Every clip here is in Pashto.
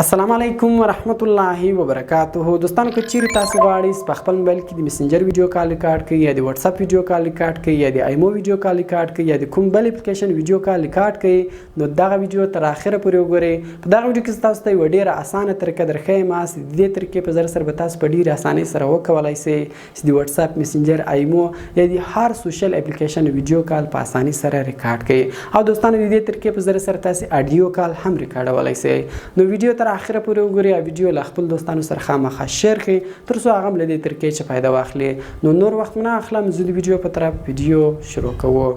السلام علیکم ورحمت الله وبرکاته. دوستانو، که چیرې تاسو غواړئ په خپل موبایل کې د میسنجر ویډیو کال ریکارډ کړئ یا د واتس اپ ویډیو کال ریکارډ کړئ یا د ایمو ویډیو کال ریکارډ کړئ یا د کوم بل اپلیکیشن ویډیو کال ریکارډ کړئ، نو دغه ویډیو تر اخره پورې وګورئ. په دغه ویډیو کې تاسو ته یوه ډیره اسانه طریقه درښیم چې د دې طریقې په ذریعه سره به تاسو په ډیره اسانۍ سره وکولای شئ چې د واتس اپ، میسنجر، ایمو یا د هر سوشل اپلیکیشن ویډیو کال په اسانۍ سره ریکارډ کړئ. او دوستانو، د دې طریقې په ذریعه سره تاسو اډیو کال هم ریکارډولای شئ. نو ویډیو تر اخره پورې وګورئ او ویډیو له خپل دوستانو سره خامخا share کړئ، تر څو هغه هم له دې طریقې چې فایده واخلي. نو نور وخت نه اخلم، زه د ویډیو په طرف ویډیو شروع کوو.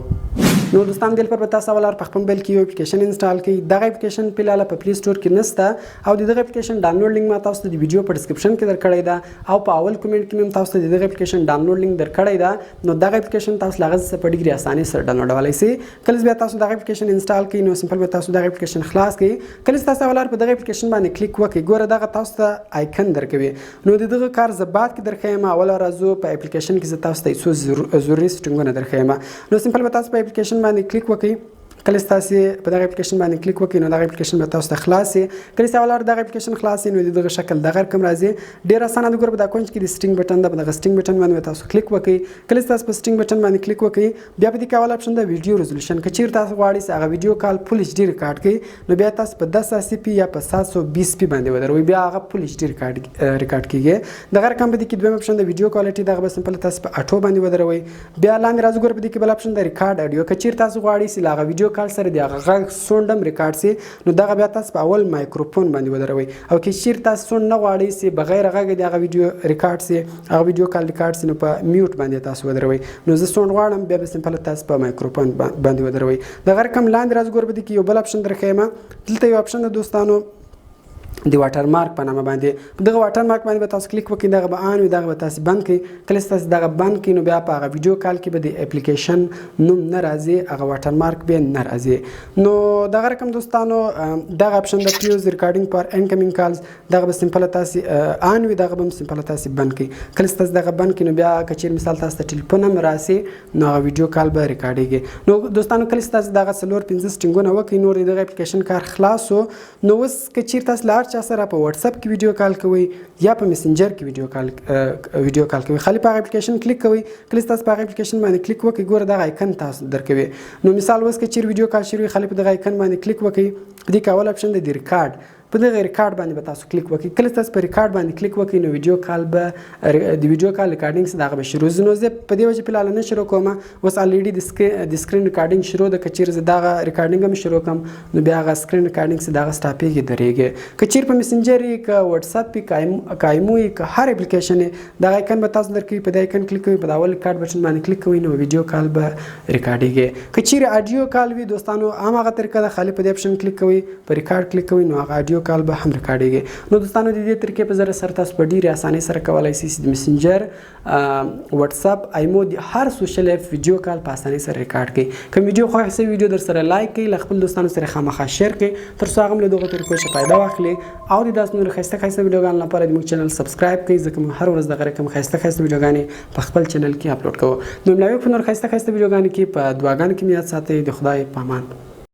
نو دوستان، دې لپاره به تاسو اول په خپل موبایل کې یو اپلیکیشن install کړئ. دغه اپلیکیشن په لاله په پلی سٹور کې نشته او د دغه اپلیکیشن download link ما تاسو ته د ویډیو په description کې درکړی ده او په اول کومنټ کې مې تاسو ته د دغه اپلیکیشن download link درکړی ده. نو دغه اپلیکیشن تاسو له هغه څخه په ډېرې اسانۍ سره ډاونلوډولی شئ. کله چې بیا تاسو دغه اپلیکیشن install کړئ، نو simple به تاسو دغه اپلیکیشن خلاص کړئ. کله چې تاسو اول په دغه اپلیکیشن باندې کلیک وکړئ، ګوره، دغه تاسو ته icon درکوي. نو د دغه کار زه بعد کې درښیم، اول راځو په اپلیکیشن کې زه تاسو ته څو ضروري سیټینګونه درښیم. نو simple به تاسو په اپلیکیشن باندې کلیک وکړئ. کله چې تاسو په دغه اپلیکیشن باندې کلیک وکړئ، نو دغه اپلیکیشن به تاسو ته خلاص شي. کله چې اول دغه اپلیکیشن خلاص شي، نو دغه شکل دغه رقم راځي. ډیر اسانه ده. ګوره، په دا کونج کې د setting button ده، په دغه setting button باندې تاسو کلیک وکړئ. کله چې تاسو په setting button باندې کلیک وکړئ، بیا په دې کې اول option ده ویډیو resolution. که چیرې تاسو غواړئ چې هغه ویډیو کال full HD record کړئ، نو بیا تاسو په 1080 پی یا په 720 پی باندې ودروئ، بیا هغه full HD record کیږي. دغه رقم په دې کې دویم option ده ویډیو quality، دغه به simple تاسو په auto باندې ودروئ. بیا لاندې راځو، ګوره، په دې کې بل option ده record audio. که چیرې تاسو غواړئ چې له هغه ویډیو کال سره د هغه غږ sound هم ریکارډ سي، نو دغه بیا تاسو په اول مایکروفون باندې ودروئ او که چیرې تاسو sound نه غواړئ چې بغیر غږ د هغه ویډیو ریکارډ سي، هغه ویډیو کال ریکارډ سي، نو په mute باندې تاسو ودروئ. نو زه sound غواړم، بیا به simple تاسو په مایکروفون باندې ودروئ. دغه رقم لاندې راځو، ګوره، په دې کې یو بل option درښیم. دلته یو option ده دوستانو د watermark په نامه باندې. په دغه watermark باندې به تاسو کلیک وکړئ. دغه به on وي، دغه به تاسو بند کړئ. کله چې تاسو دغه بند کړئ، نو بیا په هغه ویډیو کال کې به د اپلیکیشن نوم نه راځي، هغه watermark به نه راځي. نو دغه رقم دوستانو دغه option د pause recording for incoming calls، دغه به simple تاسو on وي، دغه به simple تاسو بند کړئ. کله چې تاسو دغه بند کړئ، نو بیا که چیرې مثال تاسو ته ټلیفون هم راسي، نو هغه ویډیو کال به ریکارډیږي. نو دوستانو، کله چې تاسو دغه څلور پنځه سیټینګونه وکړئ، نور دغه اپلیکیشن کار خلاص. نو اوس که چیرې تاسو له هر چا سره په واتس اپ کې ویډیو کال کوئ یا په میسنجر کې ویډیو کال کوئ، خالي په هغه اپلیکیشن کلیک کوئ. کله چې تاسو په هغه اپلیکیشن باندې کلیک وکړئ، ګوره، دغه icon تاسو درکوي. نو مثال اوس که چیرې ویډیو کال شروع، خالي په دغه icon باندې کلیک وکړئ. په دې کې اول option دی د ریکارډ، په دغه ریکارډ باندې به تاسو کلیک وکړئ. کله تاسو په ریکارډ باندې کلیک وکړئ، نو ویډیو کال به د ویډیو کال recording څخه دغه به شروع. نو زه په دې وجه په نه شروع کوم، اوس already د screen recording شروع ده. که چیرې زه دغه recording هم شروع کوم، نو بیا هغه screen recording څخه دغه stop یږي، درېږي. که چیرې په میسنجر یې، که واتس اپ یې، که ایمو یې، که هر اپلیکیشن یې، دغه icon به تاسو درکوي. په دې icon کلیک کوئ، په اول record button باندې کلیک کوئ، نو ویډیو کال به ریکارډیږي. که چیرې اډیو کال وي دوستانو، هم هغه طریقه ده. خالي په دې option کلیک کوئ، په ریکارډ کلیک کوئ، نو هغه اډیو کال به هم ریکارډیږي. نو دوستانو، د دې طریقې په ذریعه سره تاسو په ډیره اسانۍ سره کولای شئ چې د میسنجر، واتس اپ، ایمو، د هر social app ویډیو کال په اسانۍ سره ریکارډ کړئ. که ویډیو خوښ شي، ویډیو در سره like کړئ، له خپل دوستانو سره خامخا share کړئ، تر څو هغه هم له دغو طریقو څخه فایده واخلي. او د داسې نورو ښایسته ښایسته ویډیوګانو لپاره د موږ channel subscribe کړئ، ځکه موږ هر ورځ دغه رقم ښایسته ښایسته ویډیوګانې په خپل چینل کې اپلوډ کوو. نو ملاوي په نور ښایسته ښایسته ویډیوګانو کې. په دعاګانو کې مې یاد ساتئ. د خدای په امان.